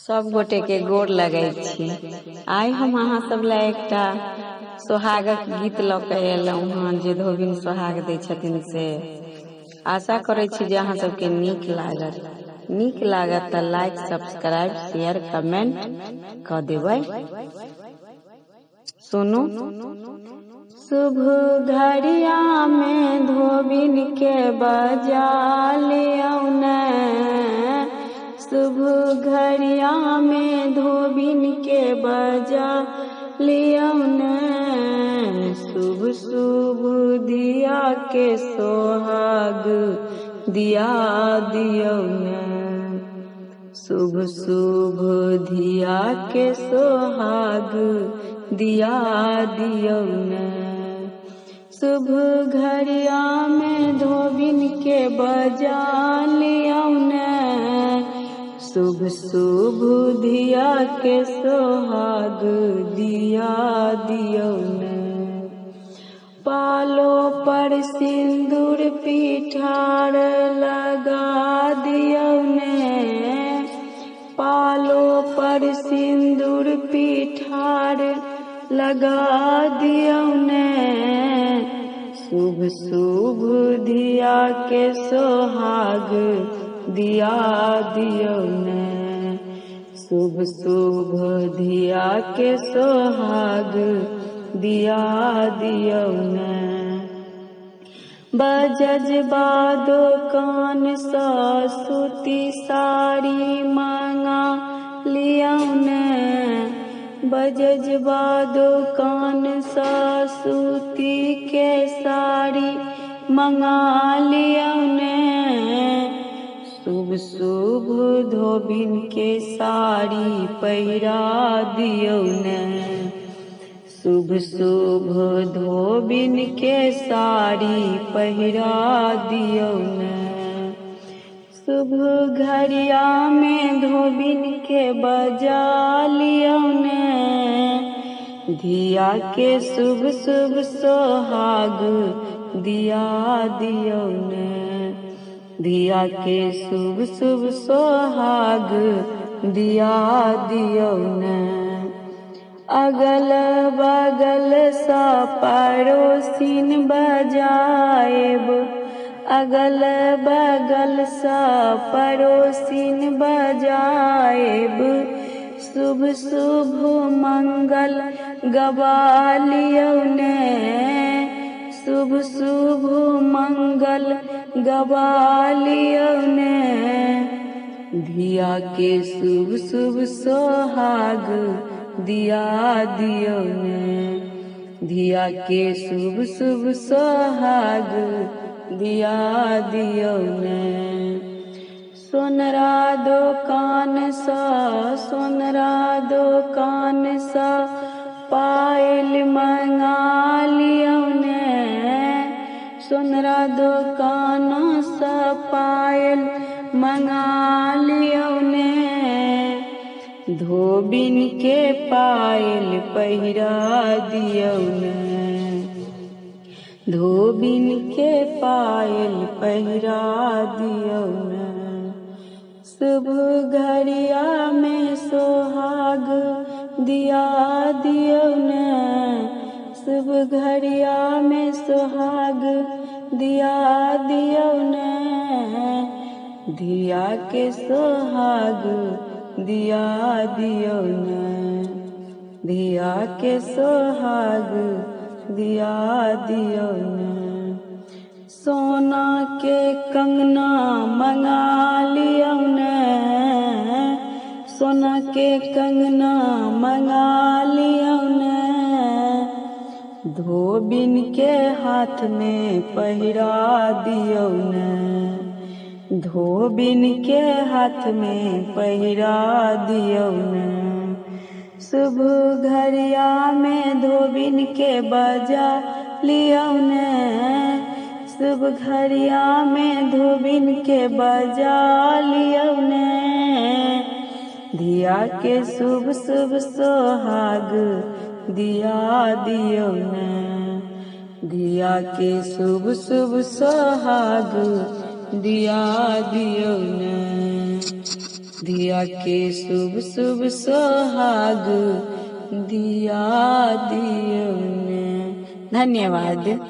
सब गोटे के गोर लगै छी। आइ हम अहाँ सब लए एकटा सोहागक गीत लऽ के एलहुँ हँ, जे धोबिन सोहाग दै छथिन से। आशा करै छी जे अहाँ सबके नीक लागत। नीक लागत तऽ लाइक, सब्सक्राइब, शेयर, कमेंट कऽ देबै। सुनू। शुभ घड़िया में धोबिन के बजा लियौ ने, शुभ घड़िया में धोबिन के बजा लियौ ने, शुभ शुभ दिया के सोहाग दिया दियौ ने, शुभ शुभ धिया के सोहाग दिया दियौ ने। शुभ घड़िया में धोबिन के बजा लियौ ने, शुभ शुभ धिया के सोहाग दिया दियौ ने। पालो पर सिंदूर पिठार लगा दियौ ने, पालो पर सिंदूर पिठार लगा दियौ ने, शुभ शुभ धिया के सोहाग दिया दियौ ने, शुभ शुभ धिया के सोहाग दिया दियौ ने। बजजबा दोकान सँ सूती साड़ी मंगा लियौ ने, बजजबा दोकान सँ सूती के साड़ी मंगा लियौ ने, शुभ शुभ धोबिन के साड़ी पहिरा दियौ ने, शुभ शुभ धोबिन के साड़ी पहिरा दियौ ने। शुभ घड़िया में धोबिन के बजा लियौ ने, धिया के शुभ शुभ सोहाग दिया दियौ ने, धिया के शुभ शुभ सोहाग दिया दियौ ने। अगल बगल सँ पड़ोसिन बजाएब, अगल बगल सँ पड़ोसिन बजाएब, शुभ शुभ मंगल गवा लियौ ने, शुभ शुभ मंगल गवा लियौ ने, धिया के शुभ शुभ सोहाग दिया दियौ ने, धिया के शुभ शुभ सोहाग दिया दियौ ने। सोनरा दोकान सँ, सोनरा दोकान सँ पायल मंगा लियौ ने, सोनरा दोकान सँ पायल मंगा लियौ ने, धोबिन के पायल पहिरा दियौ ने, धोबिन के पायल पहिरा दियौ ने। शुभ घड़िया में सोहाग दिया दियौ ने, शुभ घड़िया में सोहाग दिया दियौ ने, धिया के सोहाग दिया दियौ ने, धिया के सोहाग दिया दियौ ने। सोना के कंगना मंगा लियौ ने, सोना के कंगना मंगा लियौ ने, धोबिन के हाथ में पहिरा दियौ ने, धोबिन के हाथ में पहिरा दियौ ने। शुभ घड़िया में धोबिन के बजा लियौ ने, शुभ घड़िया में धोबिन के बजा लियौ ने, धिया के शुभ शुभ सोहाग दिया दियौ ने, धिया के शुभ शुभ सोहाग दिया दियौ ने। धिया के शुभ शुभ सोहाग दिया दियौ ने। धन्यवाद।